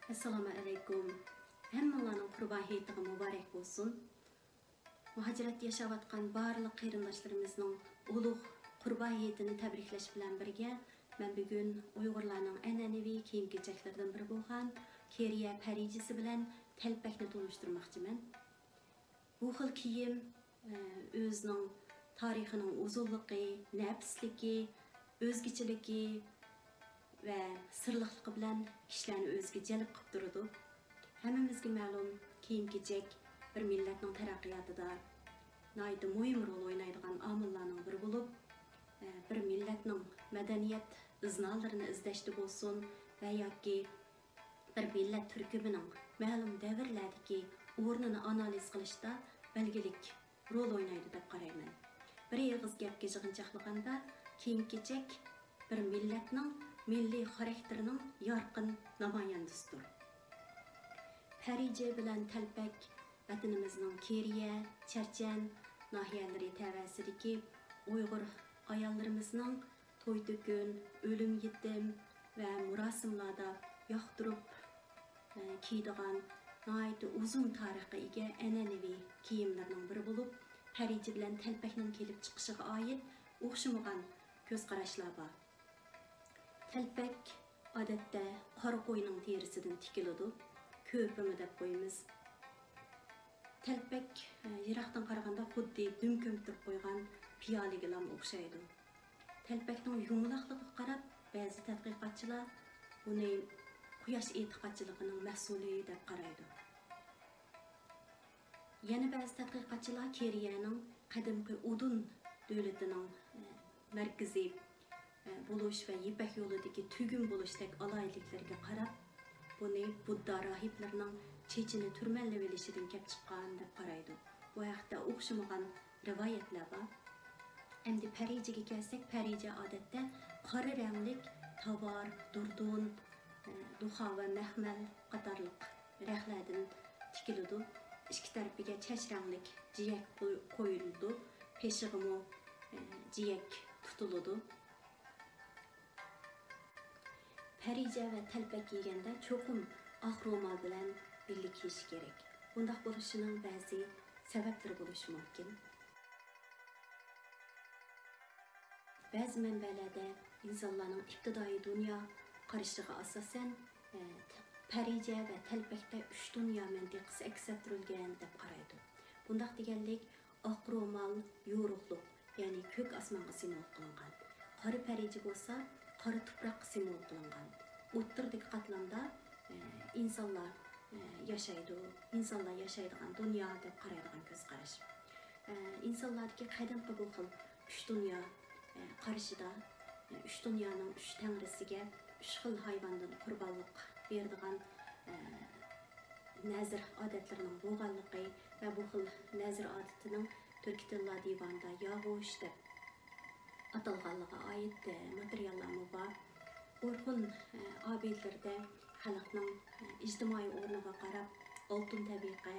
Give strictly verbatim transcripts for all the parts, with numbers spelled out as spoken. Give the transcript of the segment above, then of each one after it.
ئەسسالامۇ ئەلەيكۇم. ھەممىڭلارنىڭ قۇربان ھېيتىغا مۇبارەك بولسۇن. مۇھاجىرەتتە ياشاۋاتقان بارلىق قېرىنداشلىرىمىزنىڭ ئۇلۇغ قۇربان ھېيتىنى تەبرىكلەش بىلەن بىرگە، مەن بۈگۈن ئۇيغۇرلارنىڭ ئەنئەنىۋى كىيىم-كېچەكلىرىدىن بىرى بولغان كېرىيە پەرىجىسى بىلەن تەلپەكنى تونۇشتۇرماقچىمەن. بۇ خىل كىيىم، ئە، ئۆزىنىڭ تارىخىنىڭ ئۇزۇنلۇقى، نەپىسلىكى، ئۆزگىچىلىكى ۋە سىرلىقلىقى بىلەن كىشىلەرنى ئۆزىگە جەلپ قىلىپ تۇرىدۇ. ھەممىمىزگە مەلۇم، كىيىم-كېچەك بىر مىللەتنىڭ تەرەققىياتىدا ناھايىتى مۇھىم رول ئوينايدىغان ئامىللارنىڭ بىرى بولۇپ، ئە، بىر مىللەتنىڭ مەدەنىيەت ئىزنالىرىنى ئىزدەشتە بولسۇن ۋە ياكى بىر مىللەت تۈركۈمىنىڭ مەلۇم دەۋرلەردىكى ئورنىنى ئانالىز قىلىشتا بەلگىلىك رول ئوينايدۇ دەپ قارايمەن. بىر ئېغىز گەپكە يىغىنچاقلىغاندا، كىيىم-كېچەك بىر مىللەتنىڭ مىللىي خاراكتېرىنىڭ يارقىن نامايەندىسىدۇر. پەرىجە بىلەن تەلپەك ۋەتىنىمىزنىڭ كېرىيە، چەرچەن ناھىيەلىرى تەۋەسىدىكى ئۇيغۇر ئاياللىرىمىزنىڭ توي-تۆكۈن، ئۆلۈم-يېتىم ۋە مۇراسىملاردا ياقتۇرۇپ، ئە، كىيىدىغان ناھايىتى ئۇزۇن تارىخقا ئىگە ئەنئەنىۋى كىيىملىرىنىڭ بىرى بولۇپ، پەرىجە بىلەن تەلپەكنىڭ كېلىپ چىقىشىغا ئائىت ئوخشىمىغان كۆز قاراشلار بار. تەلپەك ئادەتتە قارا قوينىڭ تېرىسىدىن تىكىلىدۇ. كۆپۈمە دەپ قويىمىز. تەلپەك، ئە، يىراقتىن قارىغاندا خۇددى دۈم كۆمتۈرۈپ قويغان پىيالىگىلا ئوخشايدۇ. تەلپەكنىڭ يۇمىلاقلىقىغا قاراپ، بەزى تەتقىقاتچىلار بۇنى قۇياش ئېتىقادچىلىقىنىڭ مەھسۇلى دەپ قارايدۇ. يەنە بەزى تەتقىقاتچىلار كېرىيەنىڭ قەدىمكى ئۇدۇن دۆلىتىنىڭ، ئە، مەركىزى، ئە، بولۇش ۋە يىپەك يولىدىكى تۈگۈن بولۇشتەك ئالاھىدىلىكلىرىگە قاراپ، بۇنى بۇددا راھىبلىرىنىڭ چېچىنى تۈرمەنلىۋېلىشىدىن كەپ چىققان دەپ قارايدۇ. بۇ ھەقتە ئوخشىمىغان رىۋايەتلەر بار. ئەمدى پەرىجىگە كەلسەك، پەرىجە ئادەتتە قارا رەڭلىك تاۋار، دۇردۇن، ئە، لۇخا ۋە مەخمەل قاتارلىق رەخلەردىن تىكىلىدۇ. ئىككى تەرىپىگە چەچ رەڭلىك جىيەك قوي-، قويۇلىدۇ. پېشىغىمۇ، ئە، جىيەك تۇتۇلىدۇ. پەرىجە ۋە تەلپەك كىيگەندە چوقۇم ئاق رومال بىلەن بىللە كىيىش كېرەك. بۇنداق بولۇشىنىڭ بەزى سەۋەبلىرى بولۇشى مۇمكىن. بەزى مەنبەلەردە ئىنسانلارنىڭ ئىپتىدائىي دۇنيا قارىشىغا ئاساسەن، ئە، پەرىجە ۋە تەلپەكتە ئۈچ دۇنيا مەنتىقىسى ئەكس ئەتتۈرۈلگەن دەپ قارايدۇ. بۇنداق دېگەنلىك، ئاق رومال يورۇقلۇق، يەنى كۆك ئاسمانغا سىمۋول قىلىنغان. قارا پەرىجە بولسا قارا تۇپراققا سىمۋول قىلىنغان. ئوتتۇرىدىكى قاتلامدا، ئە، ئىنسانلار، ئە، ياشايدۇ، ئىنسانلار ياشايدىغان دۇنيا دەپ قارايدىغان كۆز قاراش. ئە، ئىنسانلاردىكى قەدىمكى بۇ خىل ئۈچ دۇنيا، ئە، قارىشىدا، ئە، ئۈچ دۇنيانىڭ ئۈچ تەڭرىسىگە ئۈچ خىل ھايۋاندىن قۇربانلىق بېرىدىغان، ئە، نەزىر ئادەتلىرىنىڭ بولغانلىقى ۋە بۇ خىل نەزىر ئادىتىنىڭ تۈركىي تىللار دىۋانىدا ياغۇش دەپ ئاتالغانلىقىغا ئائىت، ئە، ماتېرىياللارمۇ بار. ئورخۇن، ئە، ئابىدىلىرىدە خەلقنىڭ، ئە، ئىجتىمائىي ئورنىغا قاراپ ئالتۇن تەبىقە،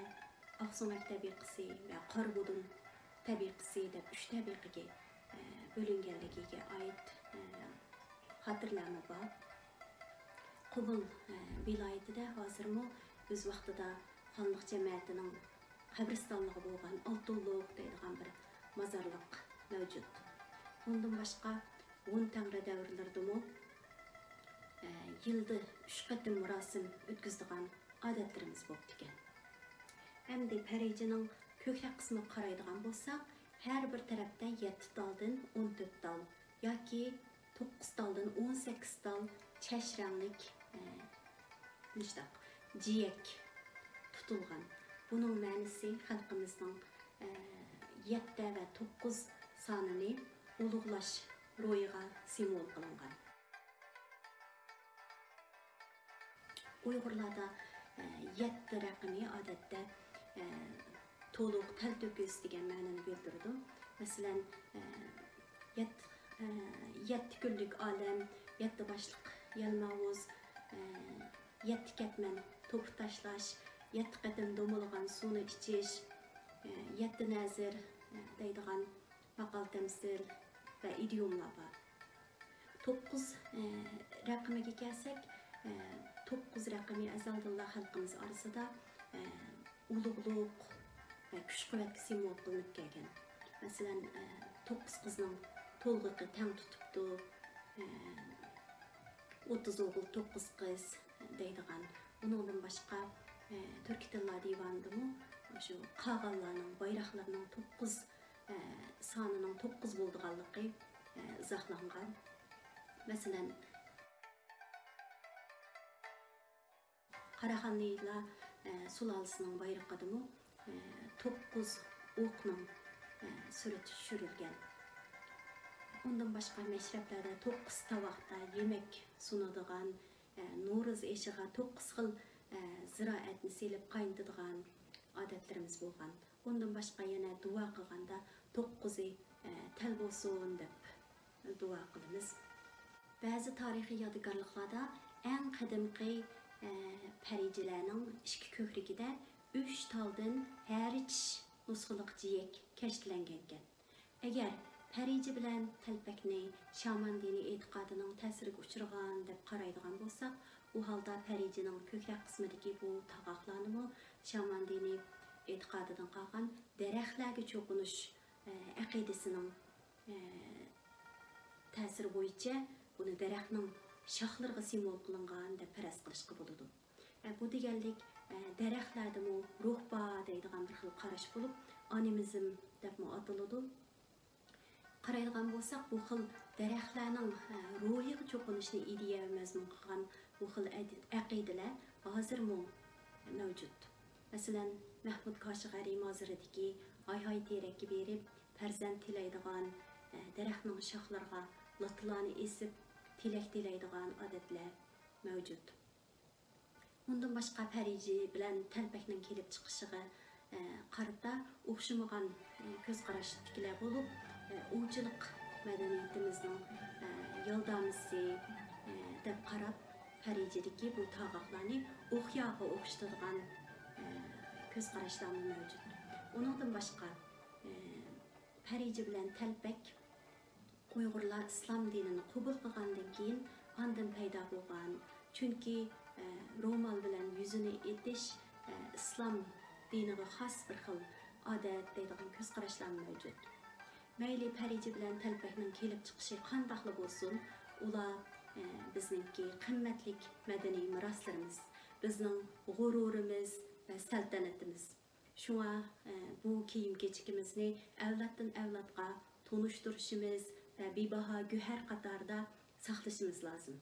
ئاقسۆڭەك تەبىقىسى ۋە قارىبۇدۇن تەبىقىسى دەپ ئۈچ تەبىقىگە، ئە، بۆلۈنگەنلىكىگە ئائىت، ئە، خاتىرىلەرمۇ بار. قوبۇل، ئە، ۋىلايىتىدە ھازىرمۇ ئۆز ۋاقتىدا خانلىق جەمەتىنىڭ قەبرىستانلىقى بولغان ئالتۇنلۇق دەيدىغان بىر مازارلىق مەۋجۇت. ئۇندىن باشقا، ھون تەڭرى دەۋرلىرىدىمۇ، ئە، يىلدا ئۈچ قېتىم مۇراسىم ئۆتكۈزىدىغان ئادەتلىرىمىز بوپتىكەن. ئەمدى پەرىجىنىڭ كۆكرەك قىسمىغا قارايدىغان بولساق، ھەر بىر تەرەپتە يەتتە تالدىن ئون تۆت تال ياكى توققۇز تالدىن ئون سەككىز تال چەچ رەڭلىك، ئە، مۇشتاق جىيەك تۇتۇلغان. بۇنىڭ مەنىسى خەلقىمىزنىڭ، ئە، يەتتە ۋە توققۇز سانىنى ئۇلۇغلاش روھىغا سىمۋول قىلىنغان. ئۇيغۇرلاردا، ئە، يەتتە رەقىمى ئادەتتە، ئە، تولۇق، تەلتۆكۈس دېگەن مەنىنى بىلدۈرىدۇ. مەسىلەن، ئە، يەت-، ئە، يەتتە كۈنلۈك ئالەم، يەتتە باشلىق يالماۋۇز، ئە، يەتتە كەتمەن توپا تاشلاش، يەتتە قېتىم دومىلىغان سۇنى ئىچىش، ئە، يەتتە نەزىر، ئە، دەيدىغان ماقال-تەمسىل ۋە ئىدىيوملار بار. توققۇز، ئە، رەقىمىگە كەلسەك، ئە، توققۇز رەقىمى ئەزەلدىنلا خەلقىمىز ئارىسىدا، ئە، ئۇلۇغلۇق ۋە كۈچ-قۇۋۋەتكە سىمۋول قىلىنىپ كەلگەن. مەسىلەن، ئە، توققۇز قىزنىڭ تولغىقى تەڭ تۇتۇپتۇ، ئە، «ئوتتۇز ئوغۇل، توققۇز قىز» دەيدىغان. ئۇنىڭدىن باشقا، ئە، تۈركىي تىللار دىۋانىدىمۇ شۇ قاغانلارنىڭ بايراقلىرىنىڭ توققۇز، ئە، سانىنىڭ توققۇز بولىدىغانلىقى، ئە، ئىزاھلانغان. مەسىلەن، قاراخانىيلار، ئە، سۇلالىسىنىڭ بايرىقىدىمۇ، ئە، توققۇز ئوقنىڭ، ئە، سۈرىتى چۈشۈرۈلگەن. ئۇندىن باشقا مەشرەپلەردە توققۇز تاۋاقتا يېمەك سۇنىدىغان، ئە، نورۇز ئېشىغا توققۇز خىل، ئە، زىرائەتنى سېلىپ قاينىتىدىغان ئادەتلىرىمىز بولغان. ئۇندىن باشقا يەنە دۇئا قىلغاندا توققۇزى، ئە، تەل بولسۇن دەپ دۇئا قىلىمىز. بەزى تارىخىي يادىكارلىقلاردا ئەڭ قەدىمكى، ئە، پەرىجىلەرنىڭ ئىككى كۆكرىكىدە ئۈچ تالدىن ھەرىچ نۇسخىلىق جىيەك كەشتلەنگەنكەن. ئەگەر پەرىجى بىلەن تەلپەكنى شامان دىنىي ئېتىقادىنىڭ تەسىرىگە ئۇچرىغان دەپ قارايدىغان بولساق، ئۇ ھالدا پەرىجىنىڭ كۆكرەك قىسمىدىكى بۇ تاغاقلارنىمۇ شامان دىنىي ئېتىقادىدىن قالغان دەرەخلەرگە چوقۇنۇش، ئە، ئەقىدىسىنىڭ، ئە، تەسىرى بويىچە بۇنى دەرەخنىڭ شاخلىرىغا سىمۋول قىلىنغان دەپ پەرەز قىلىشقا بولىدۇ. ئە، بۇ دېگەنلىك، ئە، دەرەخلەردىمۇ روھ بار دەيدىغان بىر خىل قاراش بولۇپ، ئانىمىزم دەپمۇ ئاتىلىدۇ. قارايدىغان بولساق، بۇ خىل دەرەخلەرنىڭ، ئە، روھىغا چوقۇنۇشنى ئىدىيە ۋە مەزمۇن قىلغان بۇ خىل ئەدىت-، ئەقىدىلەر ھازىرمۇ مەۋجۇت. مەسىلەن، مەھمۇد كاشغەرى مازىرىدىكى ھايھاي تېرەككە بېرىپ، پەرزەنت تىلەيدىغان، ئە، دەرەخنىڭ شاخلىرىغا لاتىلارنى ئېسىپ، تىلەك تىلەيدىغان ئادەتلەر مەۋجۇت. ئۇندىن باشقا، پەرىجى بىلەن تەلپەكنىڭ كېلىپ چىقىشىغا، ئە، قارىتا ئوخشىمىغان، ئە، كۆز قاراشتىكىلەر بولۇپ، ئە، ئوۋچىلىق مەدەنىيىتىمىزنىڭ، ئە، يالدامىسى، ئە، دەپ قاراپ، پەرىجىدىكى بۇ تاغاقلارنى ئوقياغا ئوخشىتىدىغان، ئە، كۆز قاراشلارمۇ مەۋجۇت. ئۇنىڭدىن باشقا، ئە، پەرىجى بىلەن تەلپەك ئۇيغۇرلار ئىسلام دىنىنى قوبۇل قىلغاندىن كېيىن ئاندىن پەيدا بولغان، چۈنكى، ئە، رومال بىلەن يۈزىنى ئېتىش، ئە، ئىسلام دىنىغا خاس بىر خىل ئادەت دەيدىغان كۆز قاراشلار مەۋجۇت. مەيلى پەرىجى بىلەن تەلپەكنىڭ كېلىپ چىقىشى قانداقلا بولسۇن، ئۇلار، ئە، بىزنىڭكى قىممەتلىك مەدەنىي مىراسلىرىمىز، بىزنىڭ غۇرۇرىمىز ۋە سەلتەنىتىمىز. شۇڭا، ئە، بۇ كىيىم-كېچىكىمىزنى ئەۋلادتىن ئەۋلادقا تونۇشتۇرۇشىمىز ۋە بىباھا گۆھەر قاتارىدا ساقلىشىمىز لازىم.